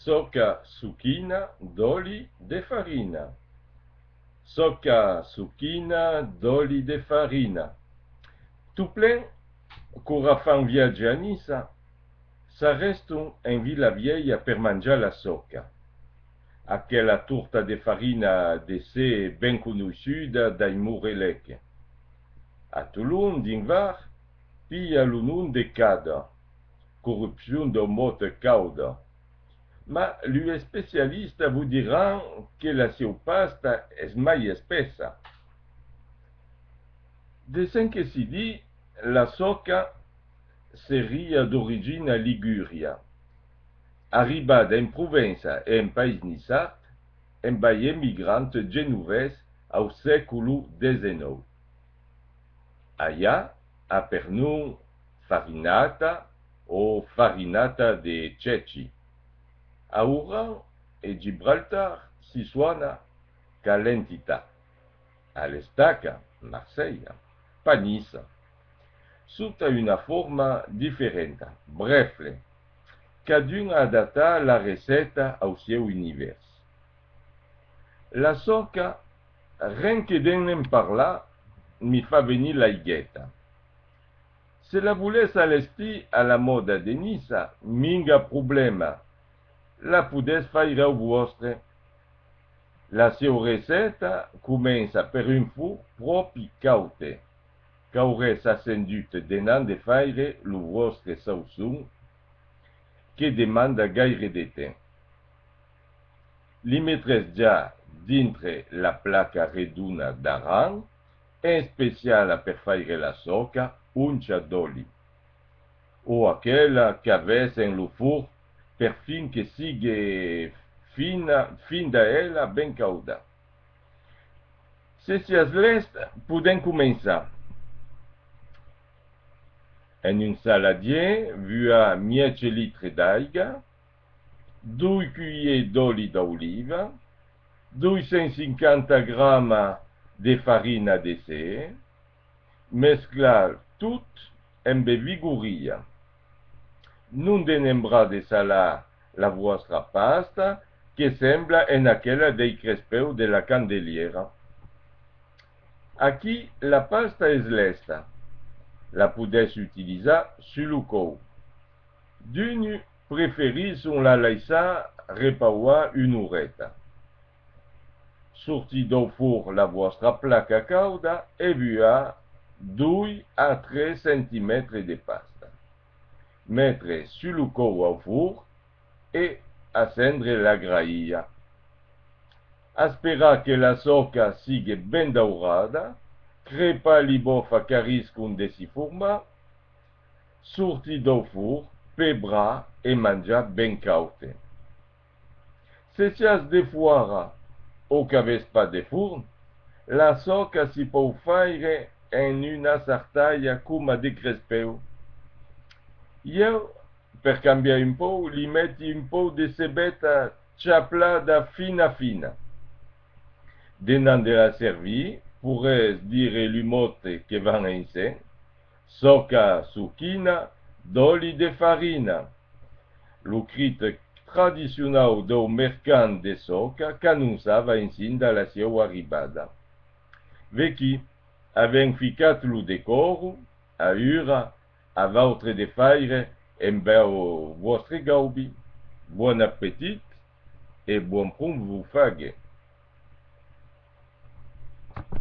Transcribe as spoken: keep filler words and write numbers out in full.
Sòca suquina d'òli de farina. Sòca suquina d'òli de farina. Tot plen, quora fan viatge a Niça, s'arrèstan en Vila Vièlha per manjar la sòca, aquela torta de farina de ser ben conoissuda dai Morelèc. A Tolon, dins Var, pilha lo nom de cada, corrupcion dau mot cauda. Mas lu especialistas vos diràn que la sieu pasta es mai espessa. De cen que si ditz, la sòca seria d'origina liguria, arribada en Provença e en país niçard emb ai emigrants genovés au sècolo dètz-e-nòu. Alà a per nom farinata o farinata de cèci. A Oran e Gibraltar si sona calentita. A l'Estaca, Marselha, pas Niça, sota una forma diferenta, brèfle, cadun a adaptat la recèta au sieu univèrs. La sòca, ren que de ne'n parlar, mi fa venir l'aigueta. Se la volètz alestir a la mòda de Niça, minga problèma, la podètz faire au vòstre. La sieu recèta comença per un forn pròpi caute. Qu'auretz ascendut denant de faire lo vòstre sauçon, que demanda gaire de temps. Li metretz ja dintre la placa redona d'Aran, especiala per faire la sòca, oncha d'òli, o aquela qu'avètz en lo forn, per fin que sigue fina, finda ela ben cauda. Se siatz lèst, podèm començar. En un saladièr, vuar mièg litre d'aiga, doi culhièrs d'òli d'oliva, dos cents cinquanta gramas de farina de ser, mesclar tot emb vigoria. Non denembrar de salar la vòstra pasta, que sembla en aquela dei crespèus de la Candelièra. Aquí la pasta es lèsta. La podètz utilizar sus lo còup. D'uns preferisson la laissar repausar una oreta. Sortitz dau forn la vòstra placa cauda e vuar doi a tres centimètres de pasta. Metre sus lo còup au forn e acendre la grailha. Esperar que la sòca sigue ben daurada, crepar li bòfas qu'arriscon de si formar, sortir dau forn, pebrar e manjar ben caute. Se siatz defòra o qu'avètz pas de forn, la sòca si pòu faire en una sartalha coma de crespèus. Ieu, per cambiar un pauc, li meti un pauc de cebeta chaplada fina fina. Denant de la servir, porretz dire lu mots que van ensems: sòca suquina d'òli de farina. Lo crit tradicionau dau mercand de sòca qu'anonçava ensinda la sieu arribada. Vequí, avèm ficat lo decòr, aüra a vautre de faire emb vòstre gaubi. Bon apetit e bon pron vos fague.